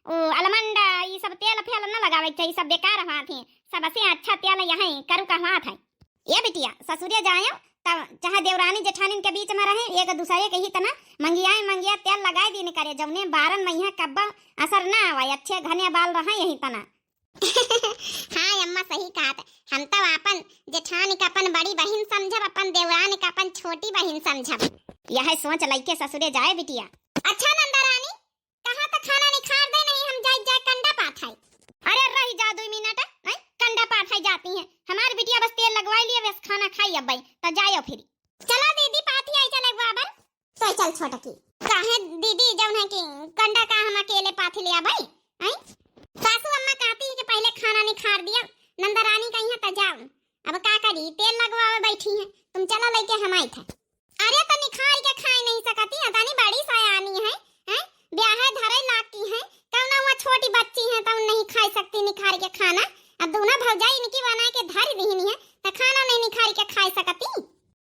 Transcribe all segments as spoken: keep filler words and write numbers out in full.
उ almond, ई सब तेल फेल न लगावे के चाही, सब बेकार होत है। सबसे अच्छा तेल यही करू का होत है। ए बिटिया, ससुरे जायो तब चाहे देवरानी जेठानिन के बीच में रहे, एक दूसरे के ही तना मंगियाए मंगिया तेल लगाए दिन करे, जौने बारन मइहा कब्बा असर ना आवे, अच्छे घने बाल रहे यही तना। हाँ अम्मा, सही कहत। हम तो अपन जेठान के अपन बड़ी बहिन समझब, अपन देवरान के अपन छोटी बहिन समझब। यह सोच लइके ससुरे जाए बिटिया। अच्छा नंदा रानी, कहाँ तक खाना निखार दे, नहीं हम जाए जाए कंडा पाथाई। अरे रही जा दुइ मिनट, नहीं कंडा पाथाई जाती हैं। हमारी बिटिया बस तेल लगवाई लिए, बस खाना खाई अब तो जायो फिर। चलो दीदी, पाथी आई चले बाबन। तो चल छोटकी। काहे दीदी, जौन है कि कंडा का हम अकेले पाथी ले आबई? हैं? सासू अम्मा कहती है कि पहले खाना निखार दिया, नंदा रानी कहीं है तो जाओ। अब का करी, तेल लगवावे बैठी हैं, तुम चलो लइके हम आई थे। अरे तो निखार के खाए नहीं सकती, अदानी बड़ी सयानी है, हैं? ब्याहे धरे लाग की है, कौन हुआ छोटी बच्ची है तो नहीं खाई सकती निखार के खाना। अब दूना भौजाई इनकी बना के धर दीहनी है तो खाना नहीं निखार के खाई सकती।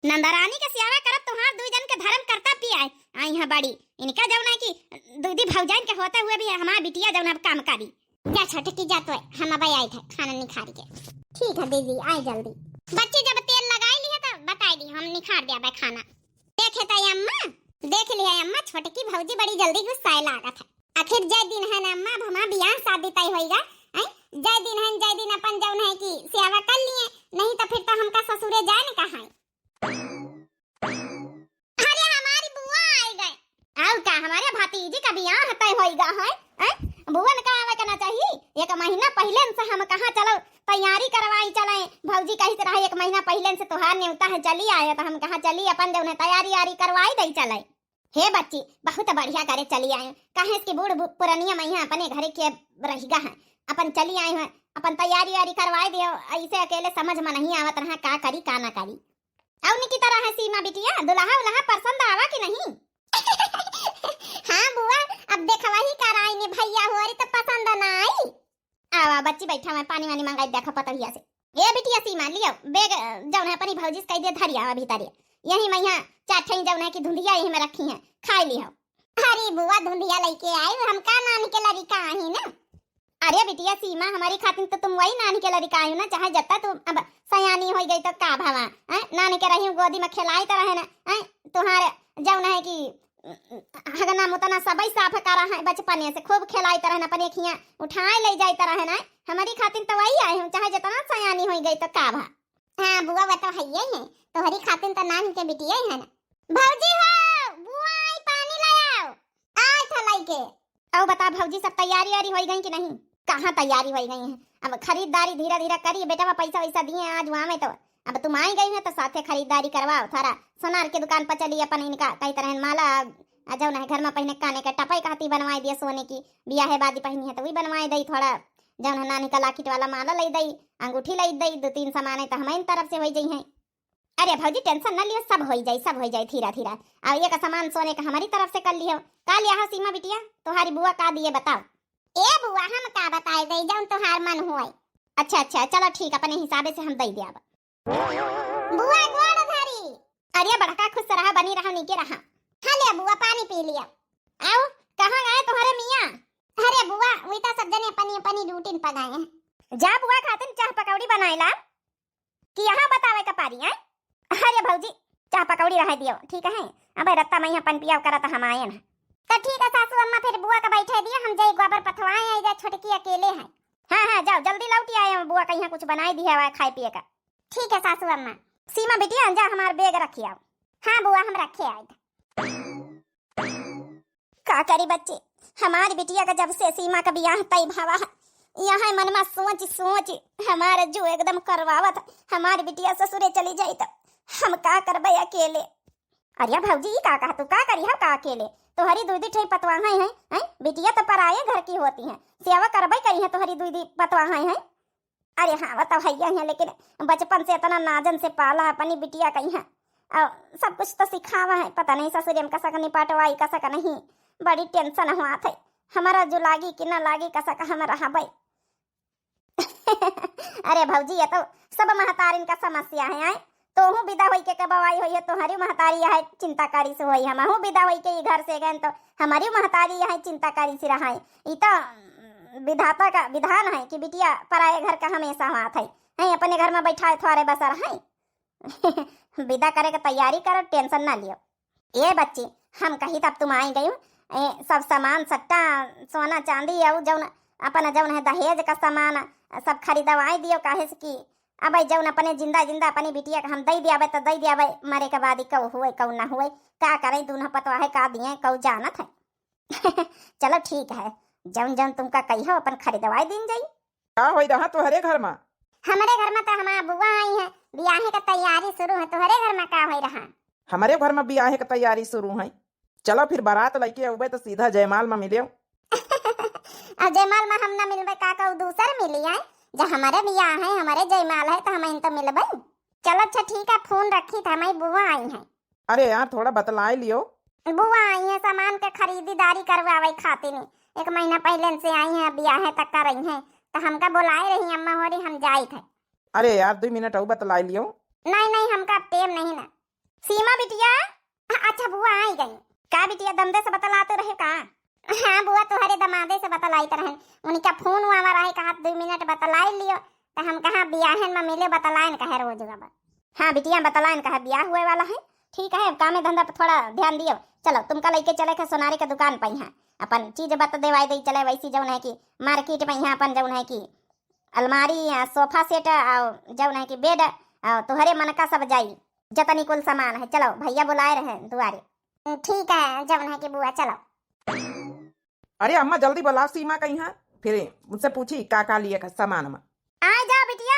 नंदरानी के सेवा करत तुहार दुई जन के धर्म कर्तव्य आए। आई हाँ बड़ी, इनका जौन है कि दीदी भौजाइन के होते हुए भी हमार बिटिया जौन अब काम करी। जा छोटकी जा, तो हम अब आई थे खाना निखार के। ठीक है दीदी, आई जल्दी। बच्ची जब तेल लगाई ली है तो बताई दी, हम निखार दे अब खाना। देखे तो अम्मा, देख लिया अम्मा, छोटकी भौजी बड़ी जल्दी गुस्साए लागत है। आखिर जय दिन है ना अम्मा, अब हमार बियाह शादी तय होइगा। हैं? जय दिन है, जय दिन अपन जौन है कि सेवा कर लिए, नहीं तो फिर तो हमका ससुरे जाए न कहाँ। अरे हमारी बुआ आई गए। और का, हमारे भतीजी का बियाह तय होइगा है, हैं? बुआ ने का आवे के ना चाहिए? एक महीना पहले से हम कहाँ चलो तैयारी करवाई चले, भौजी कही रहे एक महीना पहले से तुहार नेवता है चली आए, तो हम कहाँ चली अपन जौन है तैयारी आरी करवाई दई चले। हे बच्ची, बहुत बढ़िया करे चली आए, काहे कि बूढ़ बु-, पुरनिया मइहा अपने घरे के रहिगा है, अपन चली आए हैं, अपन तैयारी वारी करवाए दियो, ऐसे अकेले समझ में नहीं आवत रहा का करी का ना करी। और निकी तरह है सीमा बिटिया, दुल्हा उल्हा पसंद आवा कि नहीं? हाँ बुआ, अब देखवा ही कराई ने भैया हो, अरे तो पसंद ना आई। आवा बच्ची, बैठा, मैं पानी वानी मंगाई देखा पतोहिया से। ए बिटिया सीमा, लियो बैग, अ, जौन है अपनी भौजी से कह दे धरिया अभी तारे। यही मइहा चार ठई जौन है कि धुंधिया यही में रखी हैं, खाई लियो। अरे बुआ, धुंधिया लइके आई, हम का नानी के लड़िका आही ना। अरे बिटिया सीमा, हमारी खातिर तो तुम वही नानी के लड़िका आई हो ना, चाहे जत्ता तुम अब सयानी होई गई तो का भवा, हैं? नानी के रही गोदी में खेलाई तो रहे ना, हैं? तुहार जौन है कि हगना मुतना सबई साफ करा है, बचपने से खूब खेलाइत रहन, अपने खिया उठाए ले जाइत रहन। हमारी खातिर तो वही आए हम, चाहे जितना सयानी होई गई तो का भा। हाँ बुआ, वो तो हइये है, तोहरी खातिर तो नानी के बिटिया है ना। भौजी हो, बुआ आई, पानी ले आओ। आए था लइके। औ बता भौजी, सब तैयारी वारी होई गई कि नहीं? कहाँ तैयारी होई गई है, अब खरीदारी धीरे धीरे करी, बेटवा पैसा वैसा दिए आज वहाँ में तो अब तुम आई गई है तो साथे खरीदारी करवाओ, थारा सोनार के दुकान पर चली, अपन इनका कही तरह माला, आ जौन है घर में पहिने काने के टपई कहती बनवाई दिए सोने की, बियाहे बादी पहिनी है तो वही बनवाई दई, थोड़ा जौन है नानी का लाकिट वाला माला लई दई, अंगूठी लई दई, दो तीन सामान है तो हमारी तरफ से होई जई है। अरे भौजी tension न लियो, सब होई जाई, सब होई जाई धीरा धीरा। अब एक सामान सोने का हमारी तरफ से कर लियो। का लिया हो सीमा बिटिया, तुम्हारी बुआ का दिए बताओ। ए बुआ, हम का बताए दई, जौन तोहार मन होए। अच्छा अच्छा, चलो ठीक, अपने हिसाबे से हम दई दिया। बुआ गोड़ धरी। अरे बड़का खुश रहा, बनी रहा, नीके रहा। हाँ ले बुआ, पानी पी लिया। आओ, कहाँ गए तुम्हारे मियाँ? अरे बुआ, वही तो सब जने अपनी अपनी ड्यूटी पर गए हैं। जा बुआ खातिर चाह पकौड़ी बनाए ला। कि यहाँ बतावे का पारी, हैं? अरे भौजी, चाह पकौड़ी रहे दियो, ठीक है? अबे रत्ता में यहाँ पन पियाव करत हम आयन। तो ठीक है सासू अम्मा, फिर बुआ का बैठे दियो, हम जाई गोबर पथवाए, आई जा छोटकी अकेले है। हाँ, हाँ, जाओ, जल्दी लौटी आए, हम बुआ का यहाँ कुछ बनाए दिया हुआ है खाए पिए का। ठीक है सासू अम्मा। सीमा बिटिया, जा हमार बैग रखी आओ। हाँ बुआ, हम रखे आए। का करी बच्ची, हमार बिटिया का जब से सीमा का बियाह तय भवा है, यहाँ मन में सोच सोच हमार जो एकदम करवावत है। हमार बिटिया ससुरे चली जाई तो हम का करबे अकेले? अरे भौजी, ई का कहा तू, का करी हम का अकेले? तोहरी दू दी ठई पतवाह हैं, हैं? बिटिया तो पराये घर की होती हैं, सेवा करबे करी है तोहरी दू दी पतवाह हैं। अरे हाँ, वो तो हइया है, लेकिन बचपन से इतना नाजन से पाला अपनी बिटिया कहीं है, और सब कुछ तो सिखावा है। पता नहीं ससुरे में कसक निपटवाई, कसक नहीं, बड़ी tension हुआ थे हमारा, जो लागी कि ना लागी, कसक हम रहबे। अरे भौजी, ये तो सब महतारिन का समस्या है, आए? तोहू विदा होई के कब आई होई है, तोहरी महतारी यह चिंता करी से होई, हमहू विदा होई के ई घर से गए तो हमारी महतारी यह चिंता करी से रहाई। ई तो विधाता का विधान है कि बिटिया पराए घर का हमेशा हाथ है, हैं, अपने घर में बैठा है थोड़े बसर है। विदा करे के तैयारी करो, टेंशन ना लियो। ए बच्ची, हम कही तब तुम आई गई, ए, सब सामान सट्टा, सोना चांदी और जौन अपन जौन है दहेज का सामान सब खरीदवाई दियो, काहे से कि अब जौन अपने जिंदा जिंदा अपनी बिटिया के हम दे दियाबे तो दे दियाबे, मरे के बाद ही कऊ हुए कऊ ना हुए, का करे दूल्हा पतवा है का दिए कऊ जानत है। चलो ठीक है, जौन जौन तुमका कही हो अपन खरीदवाई दिन जाई। का होई रहा तोहरे घर में? हमरे घर में तो हमार बुआ आई है, बियाहे के तैयारी शुरू है। तोहरे घर में का होई रहा? हमरे घर में बियाहे के तैयारी शुरू है। चलो फिर बारात लइके अउबे तो सीधा जयमाल में मिलियो। अब जयमाल में हम ना मिलबे का, कहू दूसर मिली है? जब हमारे बियाह है, हमारे जयमाल है तो हम इन तो मिलबे। चलो अच्छा ठीक है, फोन रखी था, हमारी बुआ आई है। अरे यार, थोड़ा बतलाए लियो। बुआ आई है सामान के खरीदीदारी करवावे खातिर, एक महीना पहले से आई है, बियाहे तक कर रही है, तो हमका बुलाए रही अम्मा होरी, हम जाई थे। अरे यार, दो मिनट और बतलाए लियो। नहीं नहीं, हमका अब टेम नहीं ना। सीमा बिटिया। अ-, अच्छा बुआ आई गई। का बिटिया दमदे से बतलाते रहे का? हाँ बुआ, तोहरे दमादे से बतलाइत रहन, उनका फोन हुआ हमारा है, कहा दो मिनट बतलाई लियो, तो हम कहा बियाहन में मिले बतलाइन कहे रोज बाबा। हाँ बिटिया बतलाइन कहे बियाह हुए वाला है, ठीक है, अब कामे धंधा पर थोड़ा ध्यान दियो। चलो तुमका लइके चले के सोनारी के दुकान पर यहाँ अपन चीज बत देवाई दे चले, वैसी जौन है कि मार्केट में यहाँ अपन जौन है कि अलमारी या सोफा सेट और जौन है कि बेड और तोहरे मन का सब जाई, जतनी कुल सामान है। चलो भैया बुलाए रहे दुआरे। ठीक है, जौन है कि बुआ चलो। अरे अम्मा जल्दी बुलाओ सीमा कहीं है, फिर उनसे पूछी का का लिए का सामान में। आ जा बिटिया।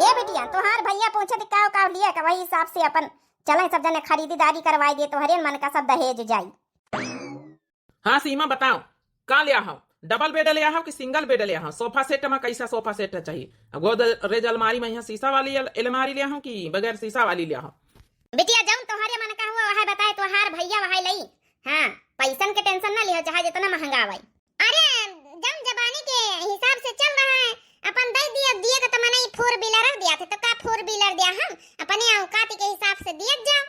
ए बिटिया, तोहार भैया पूछे थे का का लिए का, वही हिसाब से अपन चले सब जने खरीदीदारी करवाई दे, तोहरे मन का सब दहेज जाई। हाँ सीमा बताओ, का लिया हो? डबल बेड लिया हो कि सिंगल बेड लिया हो? सोफा सेट में कैसा सोफा सेट चाहिए? गोदरेज अलमारी में यहाँ शीशा वाली अल-, अलमारी लिया हो कि बगैर शीशा वाली लिया हो? बिटिया जौन तोहरे मन का हुआ वह बताए, तोहार भैया वह लई। हाँ, पैसन के टेंशन ना लिहो, चाहे जितना महंगा आवे। अरे जौन जमाने के हिसाब से चल रहा है, अपन दे दिया, दिए के तो मने फोर व्हीलर दिया थे, तो का फोर व्हीलर दिया हम अपने औकात के हिसाब से दिए जाओ।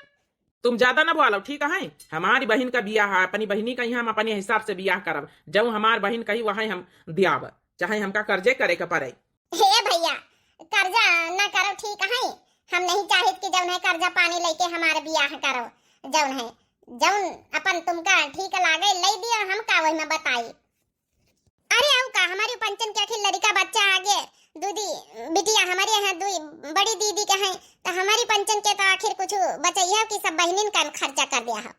तुम ज्यादा ना बोलो, ठीक है? हमारी बहिन का बियाह है, अपनी बहिनी का यहाँ हम अपने हिसाब से बियाह करब। जब हमार बहिन कही वहाँ हम दियाब, चाहे हमका कर्जे करे के पड़े। हे भैया, कर्जा ना करो, ठीक है? हम नहीं चाहित कि जौन है कर्जा पानी लेके हमार बियाह करो। जौन है, जौन अपन तुमका ठीक लागे ले दियो, हम का वही में बताई। अरे अउ का, हमारी पंचन के आखिर लड़िका बच्चा आगे, दूधी बिटिया हमारे यहाँ दुई बड़ी दीदी के हैं, तो हमारी पंचन के तो आखिर कुछ बचैया कि सब बहिनिन का खर्चा कर दिया है।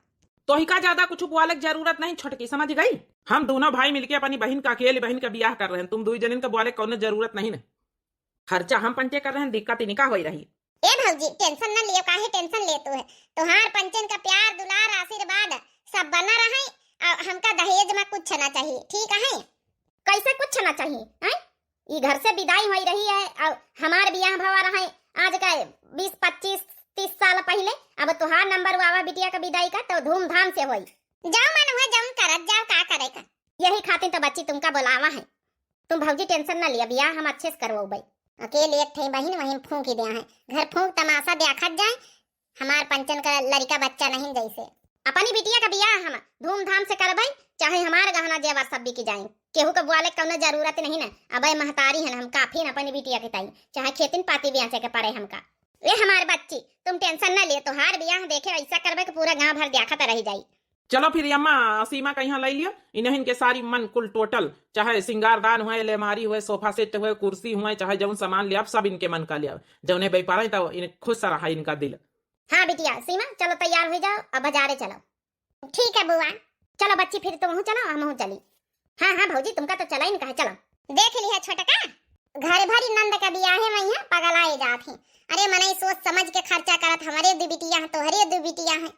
तोहिका ज्यादा कुछ बोले के जरूरत नहीं छोटकी, समझ गई? हम दोनों भाई मिलके अपनी बहिन का, अकेली बहिन का बियाह कर रहे हैं, तुम दुई जनिन का बोले कौनो जरूरत नहीं न। खर्चा हम पंचे कर रहे हैं, दिक्कत इनका होई रही। ए भौजी, टेंशन न लियो, काहे टेंशन लेतू है? तोहार पंचन का प्यार, दुलार, आशीर्वाद सब बना रहे, और हमका दहेज में कुछ ना चाहिए, ठीक है? कैसे कुछ ना चाहिए, हैं? ई घर से विदाई होई रही है, और हमार बियाह भवा रहा है, आज का बीस, पच्चीस, तीस साल पहले। अब तोहार नंबर आवा बिटिया का विदाई का, तो धूमधाम से होई। जाओ मन हुआ, जौन करत जाओ, का करे का। यही खातिर तो बच्ची तुमका बोलावा है। तुम भौजी टेंशन ना लिया, बियाह हम अच्छे से करवउबे। अकेले एक ठे बहिन वहीं फूंक ही दिया है। घर फूंक तमाशा देखत जाए, हमार पंचन का लड़िका बच्चा नहीं जैसे। अपनी बिटिया का बियाह हम धूमधाम से करबे, चाहे हमार गहना जेवर सब बिक जाए। केहू का बोले कौनो जरूरत नहीं ना। अबे महतारी है ना, हम काफी ना अपनी बिटिया के ताई, चाहे खेतिन पाती बेचे के पड़े हमका। ए हमार बच्ची, तुम टेंशन ना लियो, तोहार बियाह देखे ऐसा करबे कि पूरा गांव भर देखत रह जाई। चलो फिर अम्मा, सीमा का यहाँ ले लियो, इन्हन के सारी मन कुल टोटल, चाहे सिंगारदान हुए, लेमारी हुए, सोफा सेट हुए, कुर्सी हुए, चाहे जौन सामान लिया, सब इनके मन का लिया, जौने व्यापार है तो इन खुश रहा इनका दिल। हाँ बिटिया सीमा, चलो तैयार हो जाओ, अब बाजारे चलो। ठीक है बुआ। चलो बच्ची, फिर तुम चलो, हम चली। हाँ हाँ भौजी, तुमका तो चला ही नहीं कहा, चलो। देख लिया छोटका, घर भरी नंद का बियाहे में यहाँ पगलाए जात ही। अरे मनई सोच समझ के खर्चा करत, हमारे दो बिटिया हैं, तोहरे दो बिटिया हैं।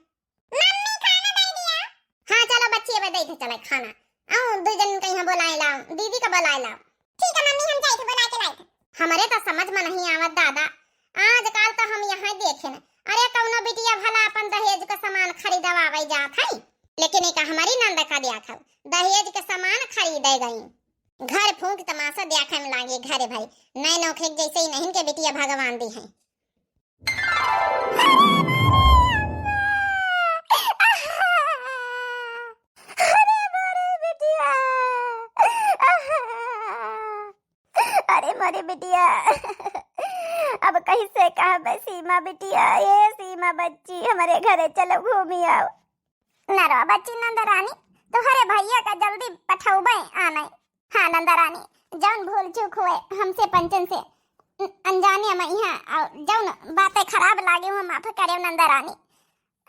मम्मी खाना दे दिया। हाँ चलो बच्ची, अब दे दे चले खाना। आओ दो जन का यहाँ बुलाए लाओ, दीदी का बुलाए लाओ। ठीक है मम्मी, हम जाए थे बुला के लाए थे। हमारे तो समझ में नहीं आवत दादा, आजकल तो हम यहाँ देखे न, अरे कौनो बिटिया भला अपन दहेज का सामान खरीदवावे जात है, लेकिन एक हमारी नंद का देखो दहेज के सामान खरीदे गई। घर फूंक तमाशा देखे में लागे घरे भाई, नए नौखे जैसे ही नहीं के बिटिया भगवान दी है। अरे मोरे बिटिया, अरे मोरे बिटिया, अब कैसे कहबे सीमा बिटिया, ए सीमा बच्ची, हमरे घरे चलो घूमी आओ। नरवा बच्ची नंदरानी, तोहरे भैया का जल्दी पठौबे आने। हाँ नंदरानी, जौन भूल चूक हुए हमसे पंचन से, अनजाने में यहाँ, और जौन बातें खराब लागे हुए माफ करे नंदरानी।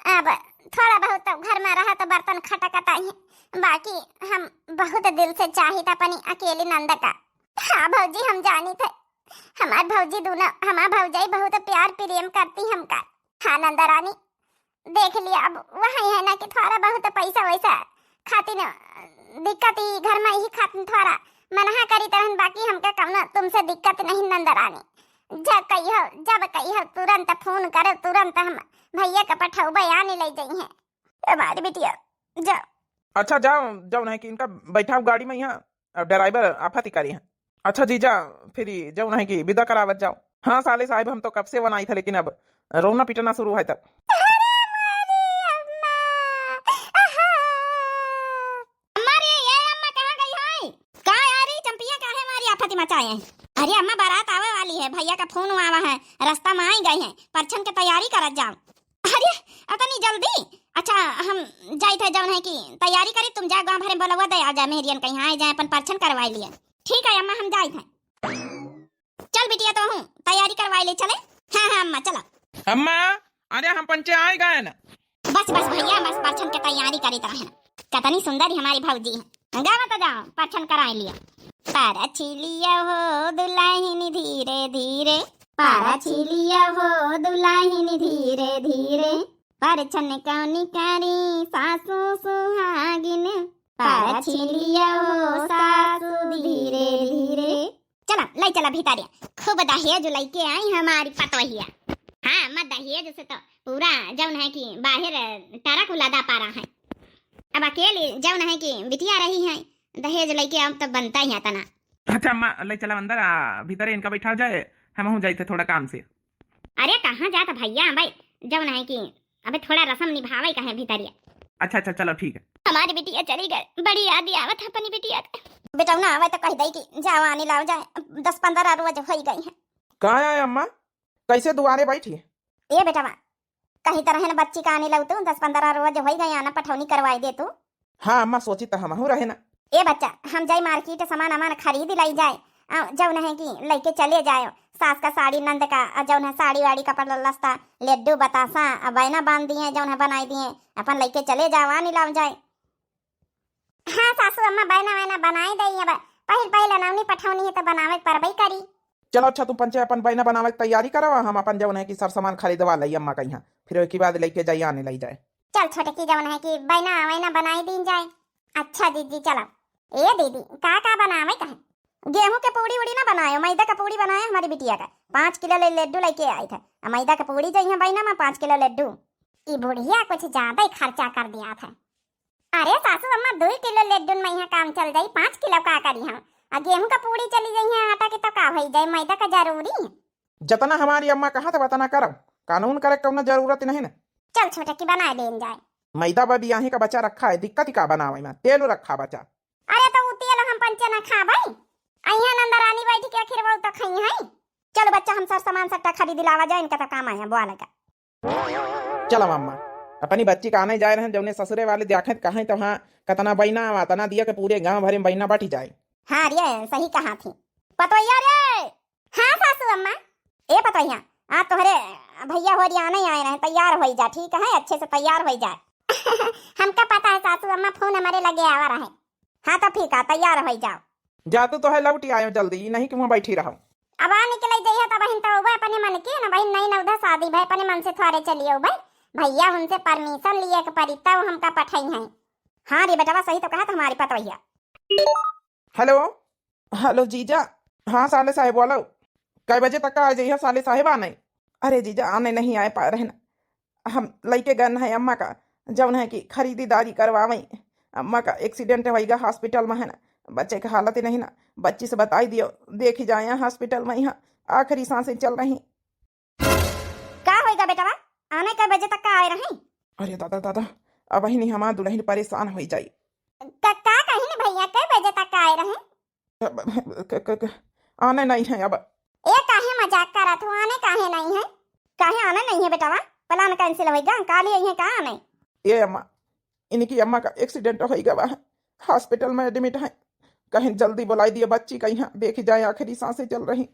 अब थोड़ा बहुत तो घर में रहा तो बर्तन खटकता ही, बाकी हम बहुत दिल से चाहित अपनी अकेली नंद का। हाँ भौजी, हम जानी थे, हमार भौजी दोनों, हमार भौजाई बहुत प्यार प्रेम करती हमका। हाँ नंदरानी, देख लिया, अब वही है ना कि थोड़ा बहुत पैसा वैसा खातिर दिक्कत ही, घर में ही खातिर थोड़ा मनहा करी तरहन, बाकी हमका कौनो तुमसे दिक्कत नहीं नंदरानी। जब कहियो, जब कहियो तुरंत फोन करो, तुरंत हम भैया का पठौबे आने ले जाई हैं। ए हमारी बिटिया, जा। अच्छा जाओ, जौन है कि इनका बैठाओ गाड़ी में यहाँ, अब ड्राइवर आफत ही करी है। अच्छा जीजा, फिर ई जौन है कि विदा करावत जाओ। हाँ साले साहब, हम तो कब से वनाई था, लेकिन अब रोना पिटना शुरू है तब। अरे हमारी अम्मा, आहा। अम्मा रे, ये अम्मा कहाँ गई है? का यार, ई चंपिया काहे हमारी आफत मचाए हैं? अरे अम्मा, बारात आवे वाली है, भैया का फोन आवा है, रास्ता में आई गई है, परछन के तैयारी करत जाओ। अरे, अतनी जल्दी? अच्छा, हम जाइत है, जौन है कि तैयारी करी, तुम जा गाँव भरे बोलवा दे, आ जाए मेहरियन कहीं, आ जाए, अपन परछन करवाई लिए। ठीक है अम्मा, हम जाइत है। चल बिटिया, तो हूँ तैयारी करवाई ले, चले। हाँ, हाँ अम्मा, चलो। अम्मा, अरे हम पंचे आए गए ना। बस, बस भैया, बस परछन के तैयारी करी तरह। कतनी सुंदर ही हमारी भौजी है। गावा तो जाओ, परछन कराई लिया। परछी लिया हो दुल्हन धीरे धीरे, परछी लिया हो दुल्हन धीरे धीरे, परछन कौनी करी सासू सुहागिन, परछी लिया हो सासू धीरे धीरे। चला, ले चला भीतरिया, खूब दहेज लइके आई हमारी पतोहिया। हाँ, अम्मा दहेज से तो पूरा जौन है कि बाहर टरक उलादा पारा है। अब अकेली जौन है कि बिटिया रही है, दहेज लइके अब तो बनता ही है तना। अच्छा अम्मा, ले चला अंदर, आ भीतरे इनका बैठा जाए, हमहू जाइत है थोड़ा काम से। अरे कहाँ जात भैया, भाई जौन है कि अबे थोड़ा रसम निभावे का है भीतरिया। अच्छा अच्छा, चलो ठीक है। हमारी बिटिया चली गई, बड़ी याद आवत है अपनी बिटिया के। बेटौना आवे तो कह दई कि जाओ आने लाओ जाए, दस पन्द्रह रोज होई गई है। का है अम्मा, कैसे दुआरे बैठी? ए बेटवा, कहीं तरह न बच्ची का आने लाओ तू, दस पन्द्रह रोज होई गई, आना पठौनी करवाई दे तू। हाँ अम्मा, सोची तो हमहू रहे ना। ए बच्चा, हम जाई मार्केट सामान अमान खरीद लाई जाए, आ, जौन है कि लइके चले जाए, सास का साड़ी, नंद का, आ, जौन है साड़ी वाड़ी, कपड़ा लस्ता, लड्डू बतासा, आ, बैना बांध दिए, जौन है बनाई दिए, अपन लइके चले जाओ, आनी लाओ जाए। हाँ सासू अम्मा, बैना वैना बनाई दई, अब पहिल पहिल अनौनी पठौनी है तो बनावे के परबई करी। चलो अच्छा, तुम पंचे अपन बैना बनावे के तैयारी करो, हम अपन जौन है कि सर सामान खरीदवा लई अम्मा कहिया, फिर ओके बाद लइके जाई, आने लाई जाए। चल छोटकी, जौन है कि बैना वैना बनाई दीन जाए। अच्छा दीदी, चलो। ए दीदी, का का बनावे का है? गेहूं के पूड़ी उड़ी ना बनायो, मैदा का पूड़ी बनायो हमारी बिटिया का। पाँच किलो ले लड्डू लइके आई था, आ मैदा का पूड़ी जइहे बैना में, पाँच किलो लड्डू। ई बुढ़िया कुछ ज्यादा ही खर्चा कर दिया था। अरे सासू अम्मा, दुई किलो लड्डू में यहाँ काम चल जाई, पाँच किलो का करी हम? आ गेहूं का पूड़ी चली जइहे आटा के तो का होई जाए, मैदा का जरूरी है। जतना हमारी अम्मा कहा था वतना करो, कानून करे कौनो जरूरत नहीं ना। चल छोटकी, बना लेन जाए। मैदा बा बियाहे का बचा रखा है, दिक्कत ही का बनावे में, तेल रखा बचा। अरे तो उ तेल हम पंचे ना खाबई, अइहे नंदरानी बैठ के आखिर वो तो खई है। चल बच्चा, हम सर सामान सट्टा खरीद लावा जाए, इनका तो काम आया बुआ लगा। चलो अम्मा, अपनी बच्ची का आने जाए रहे, जौने ससुरे वाले देखे कहे तो हाँ, कतना बैना आवा, तना दिया के पूरे गांव भरे में बैना बटी जाए। हाँ रे, सही कहा थी। पतोहिया रे। हाँ सासू अम्मा। ए पतोहिया, आ तोहरे भैया होरी आने आए रहे, तैयार होई जा, ठीक है, अच्छे से तैयार होई जा। हमका पता है सासू अम्मा, फोन हमारे लगे आवा रहे। हाँ तो ठीक है, तैयार होई जाओ। जा तू तो है लौटी आयो जल्दी, ई नहीं कि वहाँ बैठी रहो। अब आ निकले जइहे तब बहिन तो वो अपने मन के ना बहिन, नई नवधा शादी भाई अपने मन से थोड़े चलियो भाई, भैया उनसे परमिशन लिए के परी तब हमका पठाई हैं। हाँ रे बेटवा, सही तो कहा था हमारी पतोहिया। हेलो, हेलो जीजा। हाँ साले साहेब बोलो, कै बजे तक आ जइहा साले साहेब आने? अरे जीजा आने नहीं आए पा रहे ना, हम लइके गन है अम्मा का, जौन है कि खरीदीदारी करवावई। अम्मा का एक्सीडेंट होइगा हॉस्पिटल में है ना, बच्चे का हालत ही नहीं ना, बच्ची से बताई दियो, देखी जाए हॉस्पिटल में, यहाँ आखिरी सांसें चल रही। का होइगा बेटवा? आने कै बजे तक का आए रहे? अरे दादा, दादा, अबहिन हमार दुलहिन परेशान होइ जाई। का, का कहिन भइया, कै बजे तक का आए रहे? क-, क-, क-, आने नहीं है अब। ए, काहे मजाक करत हो? आने काहे नहीं है? काहे आने नहीं है बेटवा? Plan cancel होइगा? काली आई है का आने? ए अम्मा, इनकी अम्मा का accident होइगा बा, hospital में admit है। कहिन जल्दी बुलाई दिया बच्ची का, यहाँ देखी जाए, आखिरी सांसें चल रही।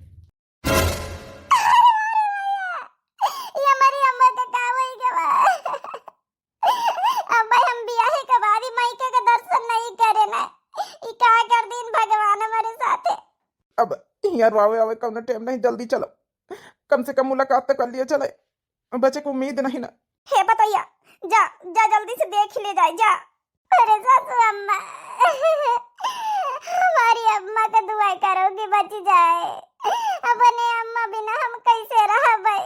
ये हमारी अम्मा का का होइगा बा? अब भाई हम बियाहे के बाद ही मायके का दर्शन नहीं करे ना। ई का कर दीन भगवान हमारे साथे। अब यहाँ रोवे आवे कौनो time नहीं, जल्दी चलो, कम से कम मुलाकात तो कर लिया चले। बचे को उम्मीद नहीं ना। हे पतोहिया, जा, जा जल्दी से देख ले जाए, जा। अरे सासू अम्मा, हमारी अम्मा का दुआ करो कि बच जाए। अपने अम्मा बिना हम कैसे रहबै?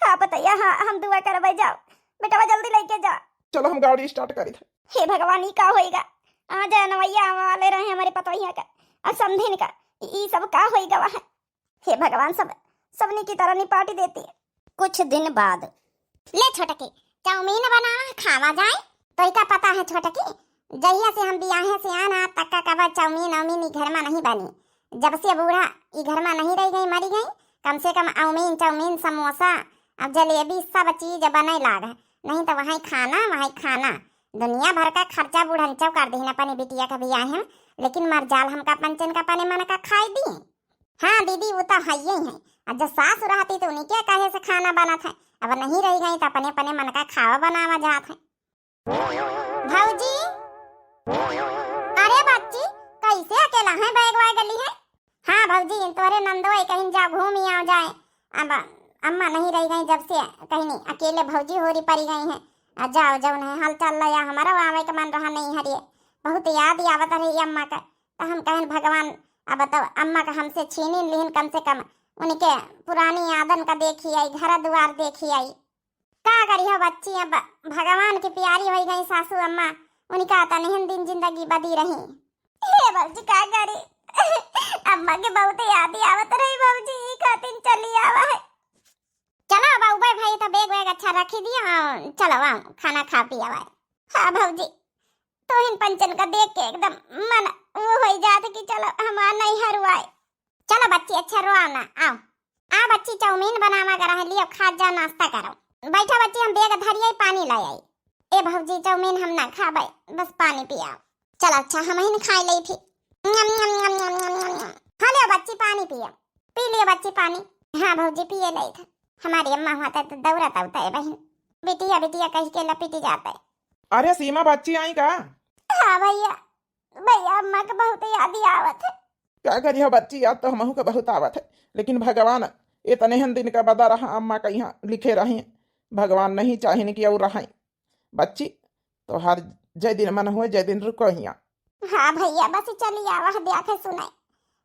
हाँ पतोहिया, हाँ, हम दुआ करबै, जाओ बेटवा, जल्दी लेके जा। चलो, हम गाड़ी start करी थे। हे भगवान, ई का होइगा? आ जाए नवैया वाले रहे हमारे पतोहिया का, और समधिन का, ई सब का होइगा वहाँ? हे भगवान, सब, सबनी की तरह निपाटी देती। कुछ दिन बाद। ले छोटकी, चाउमीन बनावा, खावा जाए। तोहिका पता है छोटकी, जहिया से हम बियाहे से आना तक का कबो चाउमीन औमीन ई घर मा नहीं बनी। जब से बूढ़ा ई घर मा नहीं रह गई, मरी गई, कम से कम औमीन, चाउमीन, समोसा, अब जलेबी, सब चीज बने लाग है। नहीं तो वही खाना, वही खाना। दुनिया भर का खर्चा बूढ़न चौ कर दीन अपनी बिटिया का बियाहे मा, लेकिन मरजाल हमका पंचन का अपने मन का खाए दी। हाँ दीदी, वो तो है ही है। अब जब सास रहती तो उन्हीं के कहे से खाना बनत है, अब नहीं रह गई तो अपने अपने मन का खावा बनावा जात है। भौजी, अरे बच्ची, कैसे अकेला है, bag वैग ली है? हाँ भौजी, तोरे नंदोई कहीं जा घूम ही आ जाए। अब अम्मा नहीं रह गई जब से, कहीं नहीं, अकेले भौजी होरी पड़ी गई है। आ जाओ, जाओ, नहीं हाल चाल लया, हमारा आवे के मन रहा नहीं हरिये, बहुत याद ही आवत रही अम्मा का। तो हम कहन भगवान, अब तो अम्मा का हमसे छीनी लिहिन, कम से कम उनके पुरानी यादन का देखी आई, घर दुआर देखी आई। का करियो बच्ची, अब भगवान की प्यारी होई गई सासू अम्मा, उनका तनहन दिन जिंदगी बदी रही। हे भौजी का करी, अम्मा के बहुत याद आवत रही भौजी, ई खातिर चली आवा है। चलो अब उबे भाई तो bag वैग अच्छा रखी दिया, हाँ, चलो आओ खाना खा पी आवा। हाँ भौजी, तोहिन पंचन का देख के एकदम मन वो हो जात कि चलो हमार नैहर आए। चलो बच्ची, अच्छा रोआओ ना, आओ। आ बच्ची, चाउमीन बनावा गरह लियो, खा जा, नाश्ता करो। बैठो बच्ची, हम bag धरिये पानी ले आई। ए भौजी, चाउमीन हम ना खाबे, बस पानी पियाओ। चलो अच्छा, हम ही खाई ले थी। न्यम, न्यम, न्यम। हाँ लियो बच्ची, पानी पियो, पी लियो बच्ची पानी। हाँ भौजी, पिए ले था। हमारी अम्मा हुआ तो दौड़त आवता है बहन, बिटिया बिटिया कह के लपिट जाता है। अरे सीमा, बच्ची आई का? हाँ भैया, भैया, अम्मा के बहुत याद ही आवत है। का करिया बच्ची, याद तो हमहू के बहुत आवत है, लेकिन भगवान इतने हन दिन का बदा रहा, अम्मा का यहाँ लिखे रही, भगवान नहीं चाहिन कि और रहाई। बच्ची, तोहार जय दिन मन हुए, जय दिन रुको हिया। हाँ भैया, बस चली आवा, देखे सुने,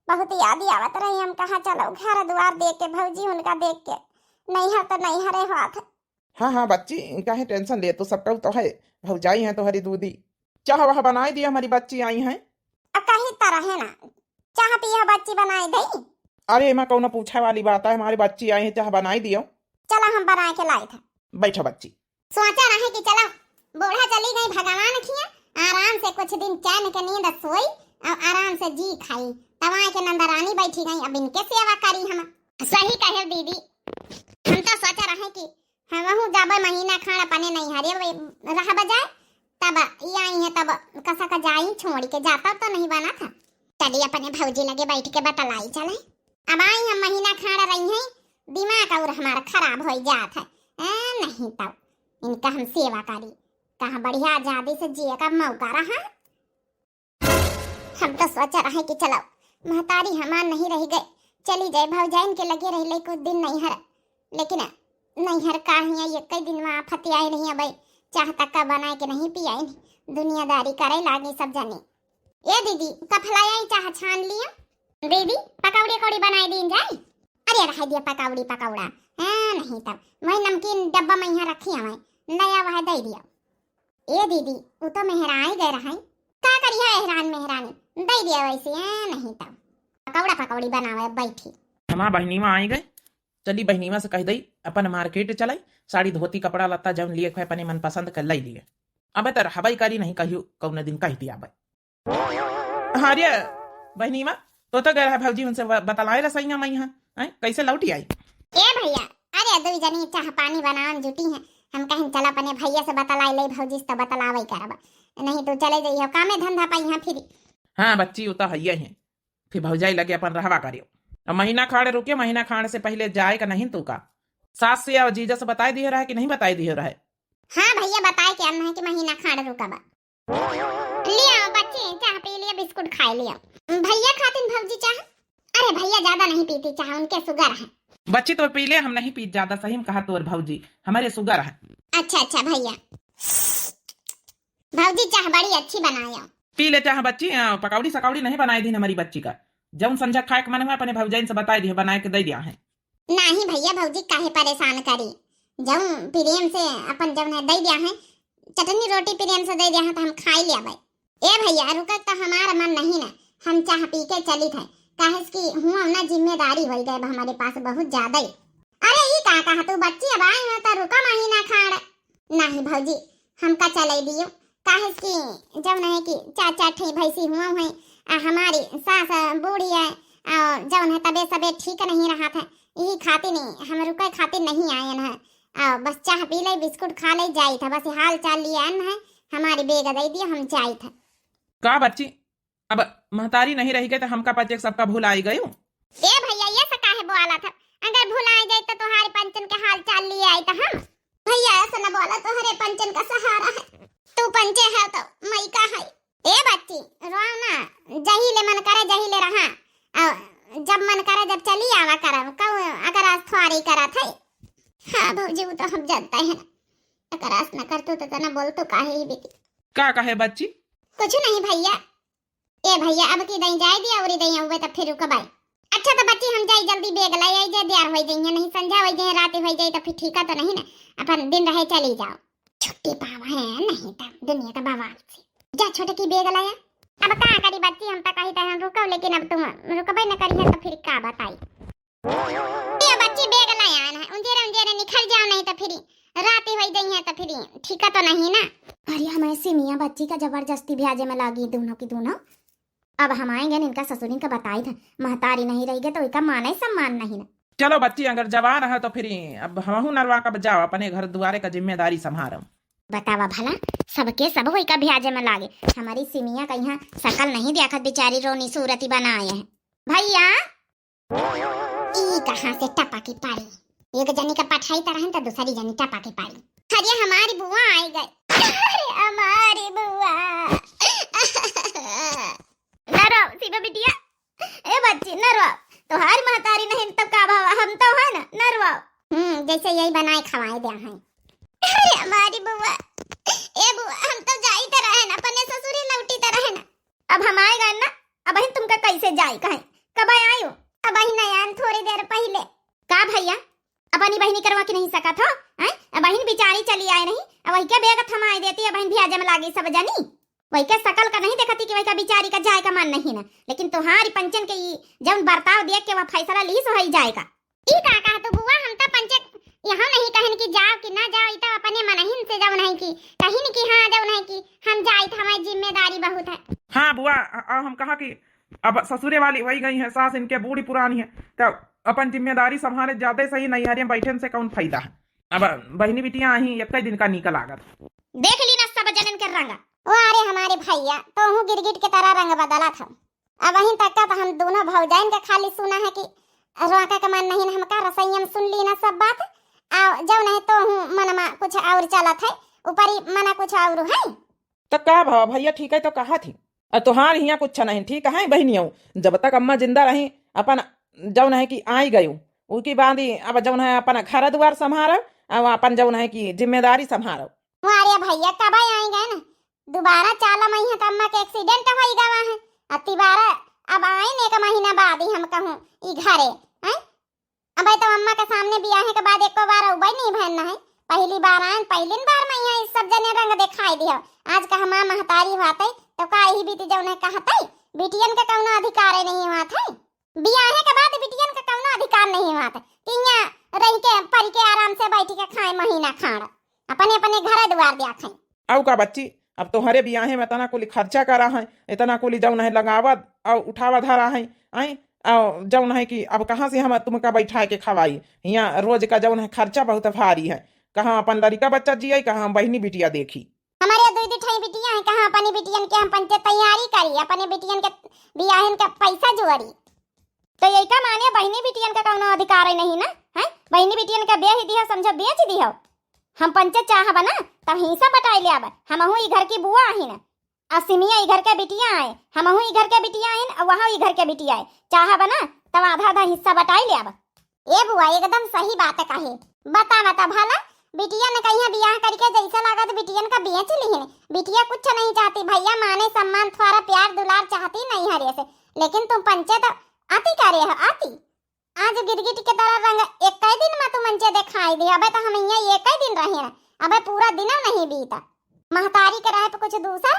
बहुत याद ही आवत रही। हम कहा चलो घर द्वार देख के, भौजी उनका देख के, नैहर तो नैहरे होत है। हाँ, हाँ बच्ची, काहे tension ले तू, सबका तो है, भौजाई हैं तोहरी दूदी। चाह वाह बनाई दिया, हमारी बच्ची आई हैं। अब कही तरह है ना, चाह पिया बच्ची बनाई दई। अरे, एमा कौनो पूछे वाली बात है, हमारी बच्ची आई है, चाह बनाई दियो। चला, हम बनाए के लाई था। बैठो बच्ची। सोचा रहे कि चला, बूढ़ा चली गई भगवान खिया, आराम से कुछ दिन चैन के नींद सोई और आराम से जी खाई। तब आए के नंदरानी बैठी गई, अब इनके सेवा करी हम। सही कहे दीदी, हम तो सोचा रहे कि हमहू जाबे महीना खान अपने नैहरे वे रहब जाए, तब ई आई है, तब कसा का जाई छोड़ के, जाता तो नहीं बना था। चली अपने भौजी लगे बैठ के बतलाई चले। अब आई हम महीना खान रही हैं, दिमाग और हमारा खराब हो जात है। ए, नहीं तो इनका हम सेवा करी, कहाँ बढ़िया आजादी से जिए का मौका रहा। हम तो सोचा रहे कि चलो, महतारी हमार नहीं रह गए, चली जाए भौजाइन के लगे रह ले कुछ दिन नैहर, लेकिन नैहर का हिया एक दिन में आफत आई रही। अब चाह तक का बनाए के नहीं पियाई, दुनियादारी करे लागी सब जने। ए दीदी, कफलाया चाह छान लिया। दीदी, पकौड़ी कौड़ी बनाए दीन जाए। अरे रह दिया पकौड़ी पकौड़ा, हाँ नहीं तब वही नमकीन डब्बा में यहाँ रखी हमें, नया वह दे दिया। ए दीदी, उ तो मेहराई गए रहे। का करिया एहरान मेहरानी? दे दिया वैसे, ए, नहीं तो। पकौड़ा पकौड़ी बनावे बैठी। हमार बहिनी में आई गए। चली बहिनीवा से कहि दई, अपन market चलाई, साड़ी धोती कपड़ा लत्ता जउन लिए के होए अपने मनपसंद क लइ लिए। अबे त रहबइ करी, नहीं कहियो कउनो दिन कहि दिया अबे। हाँ रे बहिनीवा, तो तो गए रहा भौजी, उनसे ब-, बतलाए रसइया मइहाँ, हैं? कइसे लौटि आई? ए भइया, अरे दुइ जनी चाह पानी बनावन जुटी हैं, हम कहेन चला अपने भइया से बतलाए लइ, भौजी से त बतलावइ करब, नहीं तो चले जइहो कामे धंधा पइहाँ फिरी। हाँ बच्ची, उ त हइये हैं, फिर भौजाई लगे अपन रहवा करियो। अब महीना खाड़ रुकियो, महीना खाड़ से पहिले जाए का नहीं तू का? सास से अउ जीजा से बताए दिहे रहे कि नहीं बताए दिहे रहे? हाँ भइया, बताए के आन है कि महीना खाड़ रुकबा। लिया बच्ची, चाह पी लिया, बिस्कुट खाए लिया। भइया खातिन भौजी चाह? अरे भइया ज्यादा नहीं पीती चाह, उनके sugar है। बच्ची तो पी ले, हम नहीं पीत ज्यादा, सही में कहा तोर भौजी, हमरे sugar है। अच्छा अच्छा भइया, भौजी चाह बड़ी अच्छी बनायो। पी ले चाह बच्ची, आ, पकौड़ी सकौड़ी नहीं बनाए दीन हमरी बच्ची का। जउन संझा खाए के मन हुआ अपने भौजाइन से बताए दिहे, बनाए के दइ दिया है। नाही भइया, भौजी काहे परेशान करी, जउन प्रेम से अपन जउन है दइ दिया है, चटनी रोटी प्रेम से दइ दिया है त हम खाई लेबै। ए भइया, रुके त हमार मन नहीं न, हम चाह पी के चलित है, काहे से कि हुआँ न जिम्मेदारी होइ गए अब हमरे पास बहुत ज्यादा ही। अरे ई का कहा तू बच्ची, अब आई है त रुका महीना खाड़। नाही भौजी, हमका चलइ दियो, काहे से कि जउन है कि चार चार ठे भैंसी हुआँ हैं, आ हमारी सास बूढ़ी है, आ जउन है तबीयत सबीयत ठीक नहीं रहत है, यही खातिर नहीं, हम रुके खातिर नहीं आयन है। आ बस चाह पी ले, बिस्कुट खा ले, जाइत है, बस हाल चाल लिए आन है, हमारी bag दइ दियो, हम जाइत है। का बच्ची, अब महतारी नहीं रहि गए त हमका पचे के सबका भुलाइ गयो। ए भइया, ये से काहे बोलत है? अगर भुलाइ जाई त तोहारे पंचन के हाल चाल लिए आई त हम। भइया, ऐसे न बोला, तोहरे पंचन का सहारा है। तू पंचे है त मइका है। ए बच्ची, रोवा ना, जही ले मन करे जही ले रहा। अउ जब मन करे जब चली आवा करब, कहूँ अगर आज थ्वारी करत है। हाँ भौजी, उ त हम जानते हैं ना। अगर आज न कर तू त तना बोल तू काहे ही बेटी। का कहे बच्ची? कुछ नहीं भइया। ए भइया, अब की दई जाए दिया, अउरी दई अउबे त फिर रुकबाई। अच्छा त बच्ची, हम जाई जल्दी bag लाई आई, जे देर होइ जइहे, नहीं संझा होइ जइहे, रात होइ जाई त फिर ठीका त नहीं ना, अपन दिन रहे चली जाओ। छुट्टी पावा है नहीं त दुनिया का बवाल से। जा छोटकी bag लाया। अब का करी बच्ची, हम त कही त हम रुकब, लेकिन अब तुम रुकबे न करी है त फिर का बताई। ए बच्ची, bag लाया है, उंजेरे उंजेरे निकल जाओ, नहीं त फिर रात होइ जइहे त फिर ठीका तो नहीं ना। अरे हमारे सिमिया बच्ची का जबरदस्ती ब्याजे में लागी दोनों की दोनों। अब हम आएंगे न इनका ससुरिन का बताई था, महतारी नहीं रहि गए तो इनका मान ही सम्मान नहीं ना। चलो बच्ची, अगर जवान है तो फिर अब हमहू नरवा का जाओ, अपने घर दुआरे का जिम्मेदारी संभालो। बतावा भला, सबके सब वही का ब्याजे में लागे, हमारी सिमिया का यहाँ शकल नहीं देखत, बेचारी रोनी सूरती बनाए है। भइया, ई कहाँ से टपकी पड़ी? एक जनी का पठाई त रहन त दूसरी जनी टपकी पड़ी। अरे हमारी बुआ आई गई। अरे हमारी बुआ। न रो, सीमा बिटिया। ए बच्ची, न रो। तोहार महतारी नहीं तब का भावा, हम तो है ना, न रो। हम्म, जैसे यही बनाए खवाए दे हैं। अरे हमारी बुआ। ए बुआ, हम तो जाई त रहन, अपने ससुरे लौटी त रहन। अब हम आए गए ना, अबहिन तुमका कैसे जाई कहें? कब आए आयो? अबहिन आयान थोड़ी देर पहिले। का भइया, अपनी बहिनी करवा के नहीं सकत हो? हैं? अबहिन बिचारी चली आए नहीं, अब वही के bag थमाए देती, अबहिन ब्याजे में लागी सब जनी। वही के शकल का नहीं देखती कि वही का बिचारी का जाए का मन नहीं ना, लेकिन तोहारी पंचन के ई जउन बर्ताव देख के वह फैसला ली सो है जाए का। ई का कहा तू बुआ, हम त पंचे यहाँ नहीं कहन कि जाओ कि ना जाओ, ई त अपने मनहिन से जउन है कि कहिन कि हाँ जउन है कि हम जाइत, हमारी जिम्मेदारी बहुत है। हाँ बुआ, अ-, अ-, हम कहा कि अब ससुरे वाली वही गई है, सास इनके बूढ़ी पुरानी है, तो अपन जिम्मेदारी संभाले ज्यादा सही, नैहरे में बैठन से कौन फायदा है। अब बहिनी बिटिया आही, एक दिन का नीक लागत। देख ली ना सब जनन के रंग। ओ अरे हमारे भइया, तोहू गिरगिट के तरह रंग बदलत हो। अबहिन तक का तो हम दोनों भौजाइन के खाली सुना है कि रोका के मन नहीं, हमका रसोइया में सुन ली ना सब बात। आ जउन है तोहू मनमा कुछ और चलत है, ऊपरी मना कुछ और है। त का भवा भइया, ठीक है तो कहा थी। अब तोहार हियाँ कुछ नहीं ठीक है बहिनियो, जब तक अम्मा जिंदा रही अपन जउन है कि आई गयो, उकी बाद ही अब जउन है अपन घर दुआर संभारो, अब अपन जउन है कि जिम्मेदारी संभारो। अरे भइया, कब आई गए ना, दोबारा चाला मइहाँ का अम्मा के accident होई गवा है, आ तिबारा अब आइन एक महीना बाद ही हम कहूँ ई घरे, हैं? अबे तो अम्मा के सामने बियाहे के बाद एको बार अउबे नहीं भन है, पहली बार आइन, पहलिन बार मइहाँ इस सब जने रंग दिखाई दियो। आज का हमार महतारी होते तो का यही बीती जउन है कहते, बिटियन के कउनो अधिकार नहीं होत है। बियाहे के बाद बिटियन के कउनो अधिकार नहीं होत है। कि हियाँ रहि के, परि के, आराम से बैठ के खाए महीना खाड़, अपने, अपने घर दुआर द्याखे। अउ का बच्ची, अब तोहरे बियाहे में इतना कुली खर्चा करा है, इतना कुली जौन है लगावत अउ उठावा धरा है, आए, अउ जौन है कि अब कहाँ से हम तुमका बैठाए के खवाई? हियाँ रोज का जौन है खर्चा बहुत भारी है, कहाँ अपन लड़िका बच्चा जियाई, कहाँ हम बहिनी बिटिया देखी। हमरे दुई दुई ठई बिटिया है, कहाँ अपनी बिटियन के हम पंचे तैयारी करी, अपने बिटियन के बियाहन का पैसा जोड़ी। तो यही का माने बहिनी बिटियन का कौनो अधिकार ही नहीं ना, हैं? बहिनी बिटियन का बेच दिहो, समझो बेच दिहो। हम पंचे चाहब ना, तब हिस्सा बटाई ल्याब। हमहू ई घर की बुआ आहिन, अउ सिमिया ई घर के बिटिया आए, हमहू ई घर के बिटिया आहिन, अउ वहाँ ई घर के बिटिया आए। चाहब ना, तब आधा आधा हिस्सा बटाई ल्याब। ए बुआ, एकदम सही बात कहे। बता, बता भला, बिटिया ने कहिया बियाह करके जैसे लागत बिटियन का बेच लिहिन। बिटिया कुछ नहीं चाहती भैया, माने सम्मान, थोड़ा प्यार दुलार चाहती नैहरे से, लेकिन तुम पंचे तो अति करे हो, अति। आज गिरगिट के तरह रंग एक ही दिन में तुम पंचे दिखाई दी। अबे तो हम यहाँ एक ही दिन रहे हैं, अबे पूरा दिन नहीं बीता। महतारी के रहे पे कुछ दूसर,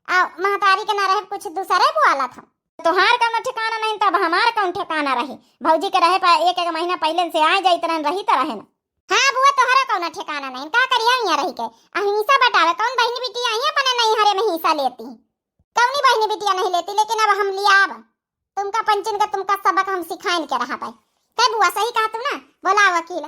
आ महतारी के ना रहे पे कुछ दूसरे बुआला था। तोहार कौनो ठिकाना नहीं, तब हमार कौन ठिकाना रही? भौजी के रहे पर एक एक महीना पहले से आ जाई, तरह रही तरह है ना। हाँ बुआ, तोहरा कौनो ठिकाना नहीं, का करिया यहाँ रही के? आ हिस्सा बटावे, कौन बहिनी बिटिया आई अपने नैहरे में हिस्सा लेती? कौनी बहिनी बिटिया नहीं लेती, लेकिन अब हम लियाब। तुमका पंचन का तुमका सबक हम सिखाइन के रहा पाए। कै बुआ, सही कहा तू ना? बोला वकील।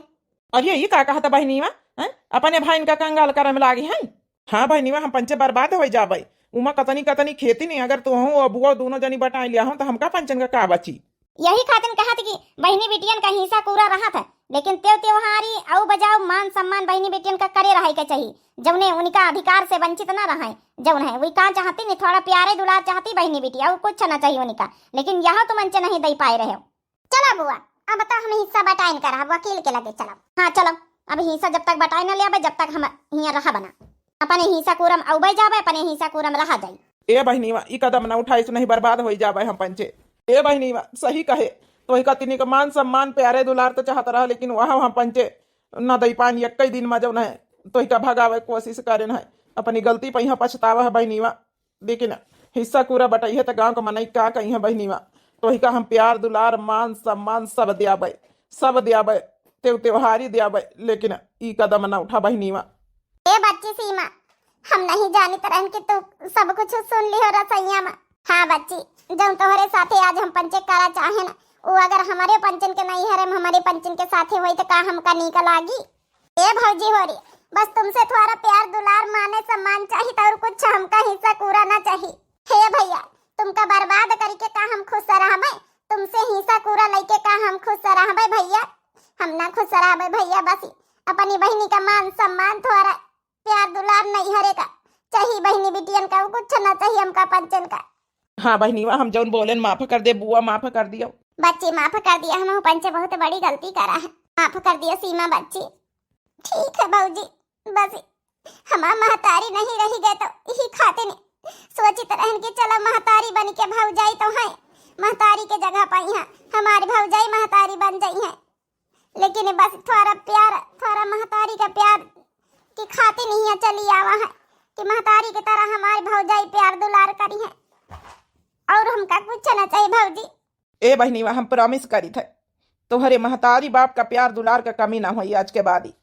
अरे, ये का कहत बहिनीवा, हैं? अपने भाइन का कंगाल करे में लागी हैं? हाँ बहिनीवा, हम पंचे बर्बाद होइ जाबै। उमा कतनी कतनी खेती नहीं, अगर तोहू अउ बुआ दूनो जनी बटाई लिया हो, तो हमका पंचन का का बची? यही खातिन कहत कि बहिनी बिटियन का हिस्सा पूरा रहत है, लेकिन तेव त्योहारी अउ बजाव मान सम्मान बहिनी बिटियन का करे रहै के चाही, जौने उनका अधिकार से वंचित ना रहै। जौन है, वही का चाहती नहीं, थोड़ा प्यारे दुलार चाहती बहिनी बिटिया, अउ कुछ ना चाही उनका, लेकिन यह तुम पंचे नहीं दे पाए रहे हो। चला बुआ, अब तो हम हिस्सा बटाइन करब, वकील के लगे चलब। हाँ चलो, अब हिस्सा जब तक बटाई न लेबे, जब तक हम हियाँ रहब ना। अपने हिस्सा कूरा में अउबे जाबे, अपने हिस्सा कूरा में रहा जाई। ए बहिनीवा, ई कदम न उठाइस, नहीं बर्बाद होइ जाबे हम पंचे। ए बहिनीवा, सही कहे, तोहिका तिनी का मान सम्मान, प्यारे दुलार तो चाहत रहा, लेकिन वह हम पंचे न दई पान, एक्कै दिन में जौन है तोहिका भगावे कोशिश करेन है। अपनी गलती पे यहाँ पछतावा है बहिनीवा। लेकिन हिस्सा कूरा बटइहे त गाँव क मनई का कहिहे बहिनीवा। तोहिका हम प्यार, दुलार, मान, सम्मान सब द्याबै, सब द्याबै, तेव त्योहारी द्याबै, लेकिन ई कदम न उठा बहिनीवा। ए बच्ची सीमा, हम नहीं जानित रहन कि तू सब कुछ सुन लिहो रसोइया में। हाँ बच्ची, जौन तोहरे साथे आज हम पंचे करा चाहेन, उ अगर हमरे पंचन के नैहरे में हमरे पंचन के साथे होई त का हमका नीक लागी? ए भौजी होरी, बस तुमसे थोड़ा प्यार, दुलार, माने, सम्मान चाहित और कुछ हमका हिस्सा कूरा ना चाही। हे भैया, तुमका बर्बाद करके का हम खुश रहबै? तुमसे हिस्सा कूरा लइके का हम खुश रहबै भैया? हम ना खुश रहबै भैया, बस अपनी बहिनी का मान, सम्मान, थोड़ा प्यार, दुलार नैहरे का चाही, बहिनी बिटियन का कुछ ना चाही हमका पंचन का। हाँ बहिनीवा, हम जौन बोलेन माफ कर दे बुआ, माफ कर दियो। बच्ची माफ कर दिया, हम पंचे बहुत बड़ी गलती करा है, माफ कर दिया सीमा बच्ची। ठीक है भौजी, बस हमार महतारी नहीं रही गए तो यही खातिर सोचित रहन कि चलो महतारी बन के भौजाई तो है, महतारी के जगह पाई है, हमारी भौजाई महतारी बन जाई है। लेकिन बस थोड़ा प्यार, थोड़ा महतारी का प्यार की खातिर नहीं चली आवा है कि महतारी की तरह हमारी भौजाई प्यार दुलार करी है और हमका कुछ ना चाहिए भौजी। ए बहिनीवा, हम promise करित है, तोहरे महतारी बाप का प्यार दुलार का कमी ना होई आज के बाद ही।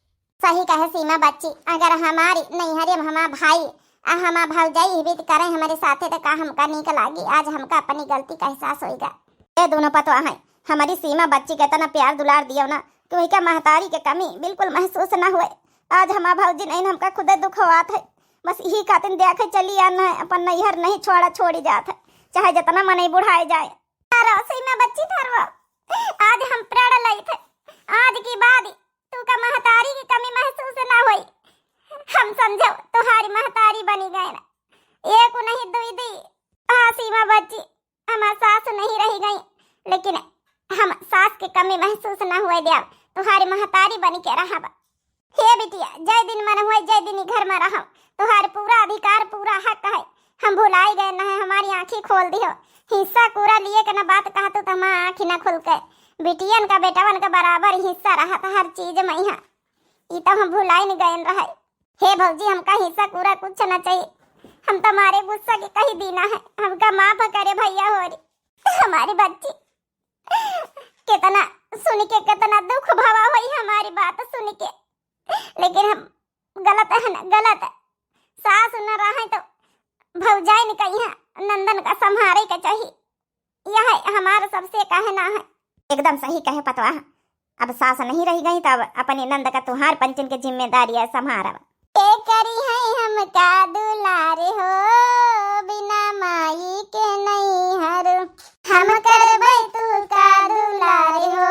सही कहे सीमा बच्ची, अगर हमारी नैहरे में हमार भाई आ हमार भौजाई ही बीत करे हमारे साथे तो का हमका नीक लागी? आज हमका अपनी गलती का एहसास होइगा। ए दोनों पतवा हैं, हमारी सीमा बच्ची के इतना प्यार दुलार दियो ना कि वही का महतारी के कमी बिल्कुल महसूस ना हुए। आज हमार भौजी नहीं हमका खुदे दुख होआत है, बस यही खातिर देखे चली आन है, अपन नैहर नहीं छोड़ा छोड़ी जात है, चाहे जितना मनई बुढ़ाए जाए। ठहरो सीमा बच्ची, ठहरो। आज हम प्रण लई थे, आज की बाद तू का महतारी की कमी महसूस ना होई। हम समझो तुम्हारी महतारी बनी गए ना, एक नहीं दुई दी। हाँ सीमा बच्ची, हमार सास नहीं रही गई, लेकिन हम सास की कमी महसूस ना हुए द्याब, तुम्हारी महतारी बनी के रहब। हे बिटिया, जय दिन मन हुए, जय दिन ई घर में रहो, तुहार पूरा अधिकार, पूरा हक है। हम भुलाई गए न है, हमारी आँखी खोल दिहो। हिस्सा कूरा लिए के न बात कहतू तो हमार आँखी न खुल के। बिटियन का बेटवन का बराबर हिस्सा रहत हर चीज में यहाँ। ई तो हम भुलाई न गए रहे। हे भौजी, हमका हिस्सा कूरा कुछ न चाहिए। हम तुम्हारे गुस्सा के कही दीना है, हमका माफ करे भैया होरी। हमारी बच्ची कितना सुन के कितना दुख भवा होई हमारी बात सुन के, लेकिन हम गलत है ना, गलत है। सास न रहे तो भौजाई न कहिया नंदन का संभारे के चाही, यह हमार सबसे कहना है। एकदम सही कहे पतवा, अब सास नहीं रह गई तब अपनी नंद का तुहार पंचन के जिम्मेदारी है संभारब। के करी है हमका दुलार हो, बिना माई के नैहर। हम करबै तू का दुलार हो,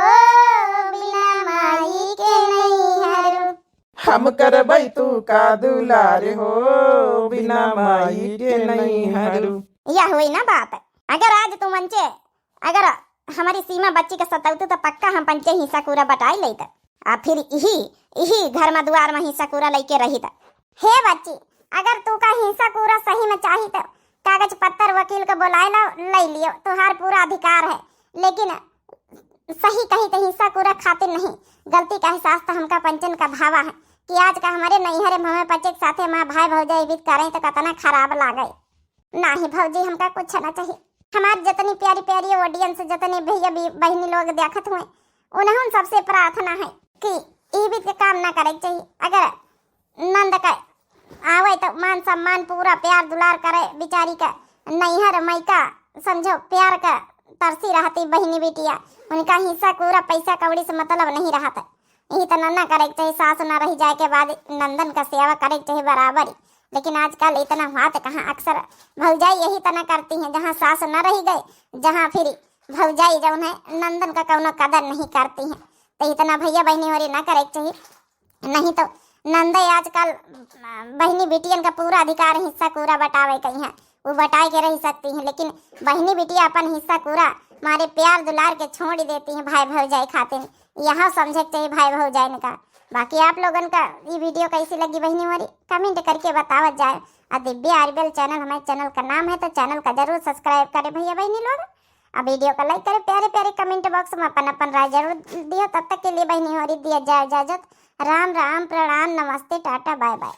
बिना माई के नैहर। हम करबै तू का दुलार हो, बिना माई के नैहर। यह हुई ना बात। अगर आज तू मंचे, अगर हमारी सीमा बच्ची के सतौतू तो पक्का हम पंचे हिस्सा कूरा बटाई लेत। आ फिर इही, इही घर में दुआर में हिस्सा कूरा लेके रहित। हे बच्ची, अगर तू का हिस्सा कूरा सही में चाही तो कागज पत्तर वकील के बुलाए ला, ले लियो, तुहार पूरा अधिकार है। लेकिन सही कही तो हिस्सा कूरा खातिर नहीं, गलती का एहसास तो हमका पंचन का भावा है कि आज का हमारे नैहरे में हमें पंचे के साथे माँ भाई भौजाई बीत करें तो कितना खराब लागे। नाही भौजी, हमका कुछ ना चाहिए। हमार जितनी प्यारी प्यारी audience, जितने भैया भी-, बहिनी लोग देखत हुए, उन्हें सबसे प्रार्थना है कि ई बीत के काम ना करे के चाहिए। अगर नंद का आवे तो मान सम्मान पूरा प्यार दुलार करे, बिचारी का नैहर मैका समझो प्यार का तरसी रहती बहिनी बिटिया, उनका हिस्सा पूरा पैसा कौड़ी से मतलब नहीं रहता। यही तो ना करे के चाहिए, सास ना रह जाए के बाद नंदन का सेवा करे के चाहिए बराबर ही। लेकिन आजकल इतना हुआ तो कहाँ, अक्सर भौजाई यही तना करती हैं, जहाँ सास न रह गए, जहाँ फिर भौजाई जौन है नंदन का कौनो कदर नहीं करती हैं। तो इतना भैया बहनी होरी ना करे के चाहिए, नहीं तो नंदे आजकल बहनी बिटियन का पूरा अधिकार हिस्सा कूरा बटावे कही है, वो बटाए के रह सकती हैं, लेकिन बहनी बिटिया अपन हिस्सा कूरा मारे प्यार दुलार के छोड़ देती हैं भाई भौजाई खातिर। यह समझे के चाहिए भाई भौजाइन का। बाकी आप लोगन का ये video कैसी लगी बहनी हमारी, comment करके बतावत जाए। और दिव्या आरबीएल channel हमारे channel का नाम है, तो channel का जरूर subscribe करें भैया बहनी लोग। और video का like करें, प्यारे प्यारे comment box में अपन अपन राय जरूर दियो। तब तक के लिए बहनी हमारी दिया जाए इजाजत। राम राम, प्रणाम, नमस्ते, टाटा, bye bye।